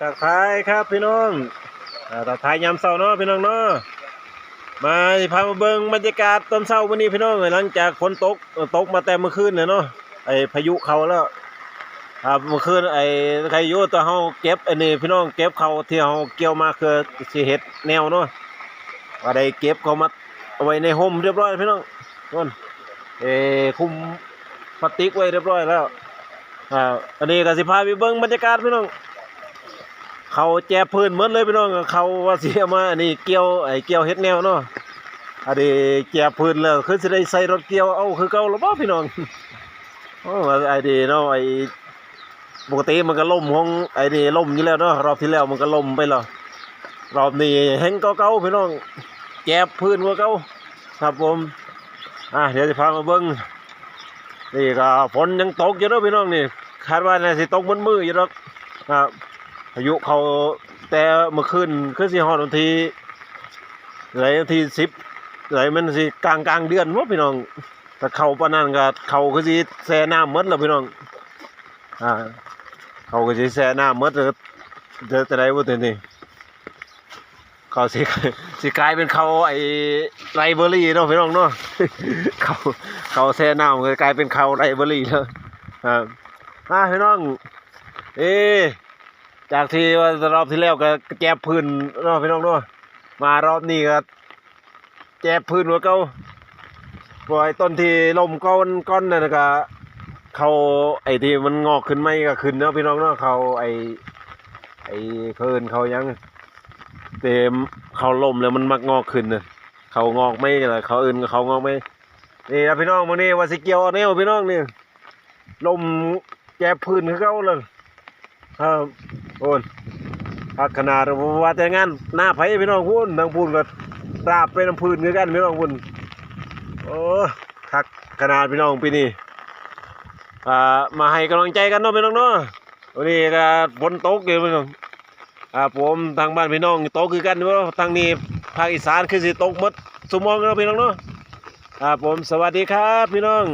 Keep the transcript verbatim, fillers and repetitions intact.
ทักทายครับพี่น้อง อ่า ทักทายยามเช้าเนาะพี่น้องเนาะ มาสิพามาเบิ่งบรรยากาศตอนเช้ามื้อนี้พี่น้อง หลังจากฝนตก เอ่อ ตกมาแต่เมื่อคืนเนี่ยเนาะ ไอ้พายุเข้าแล้ว ครับ เมื่อคืนไอ้ใครอยู่ แต่เฮาเก็บอันนี้พี่น้อง เก็บเข้าที่เฮาเกี่ยวมาคือสิเฮ็ดแนวเนาะ ว่าได้เก็บเข้ามาเอาไว้ในฮ่มเรียบร้อยพี่น้อง นั่น เอ่อ คุมพลาสติกไว้เรียบร้อยแล้ว อ่า อันนี้ก็สิพาไปเบิ่งบรรยากาศพี่น้อง เข้าแจบพื้นหมดเลยพี่น้อง เข้าว่าสิเอามาอันนี้เกี่ยว ไอ้เกี่ยวเฮ็ดแนวเนาะ อันนี้แจบพื้นแล้ว คือสิได้ใส่รถเกี่ยวเอาคือเก่าแล้วบ่พี่น้อง โอ้ ไอ้นี่เนาะ ไอ้ ปกติมันก็ล่มของไอ้นี่ล่มอยู่แล้วเนาะ รอบที่แล้วมันก็ล่มไปแล้ว รอบนี้แฮงกว่าเก่าพี่น้อง แจบพื้นกว่าเก่า ครับผม อ่ะ เดี๋ยวสิพามาเบิ่ง นี่ก็ฝนยังตกอยู่เนาะพี่น้องนี่ คาดว่าน่าสิตกหมดมื้ออยู่ดอก ครับ พายุเข้าแต่เมื่อคืน คือสิฮอดวันที่ ไหน วันที่สิบ ไหน มันสิกลางกลางเดือนบ่พี่น้อง ถ้าเข้าปานนั้นก็เข้าคือสิแช่น้ำหมดแล้วพี่น้อง อ่า เข้าคือสิแช่น้ำหมดแล้ว จะ จะได้บ่ทีนี้ เข้าสิ สิกลายเป็นเข้าไอ้ไลเบอรี่เนาะพี่น้องเนาะ เข้า เข้าแช่น้ำก็กลายเป็นเข้าไลเบอรี่แล้ว อ่า อ่า พี่น้อง เอ จากที่ว่ารอบที่แล้วก็แจบพื้นเนาะพี่น้องเนาะ มารอบนี้ก็แจบพื้นกว่าเก่า เพราะไอ้ต้นที่ล่มก้อน ก้อนนั่นก็ เข้า ไอ้ที่มันงอกขึ้นใหม่ก็ขึ้นเนาะพี่น้องเนาะ เข้าไอ้ ไอ้เขาเอิ้นเข้าหยัง เต็ม เข้าล่มแล้วมันมักงอกขึ้นน่ะ เข้างอกใหม่ก็ล่ะ เข้าอื่นก็เข้างอกใหม่ นี่ล่ะพี่น้อง มื้อนี้ว่าสิเกี่ยวเอาแนวพี่น้องนี่ ล่มแจบพื้นคือเก่าเลย ครับ โอ้น คักขนาด ว่าแต่งานนาไผพี่น้องพู้น ทางพู้นก็ราบไปนำพื้นคือกันพี่น้องพู้น โอ้ คักขนาดพี่น้องปีนี้ อ่า มาให้กำลังใจกันเนาะพี่น้องเนาะ วันนี้ก็ฝนตกอยู่พี่น้อง อ่า ผมทางบ้านพี่น้องตกคือกันเนาะ ทางนี้ภาคอีสานคือสิตกหมดซุมองเนาะพี่น้องเนาะ ครับผม สวัสดีครับพี่น้อง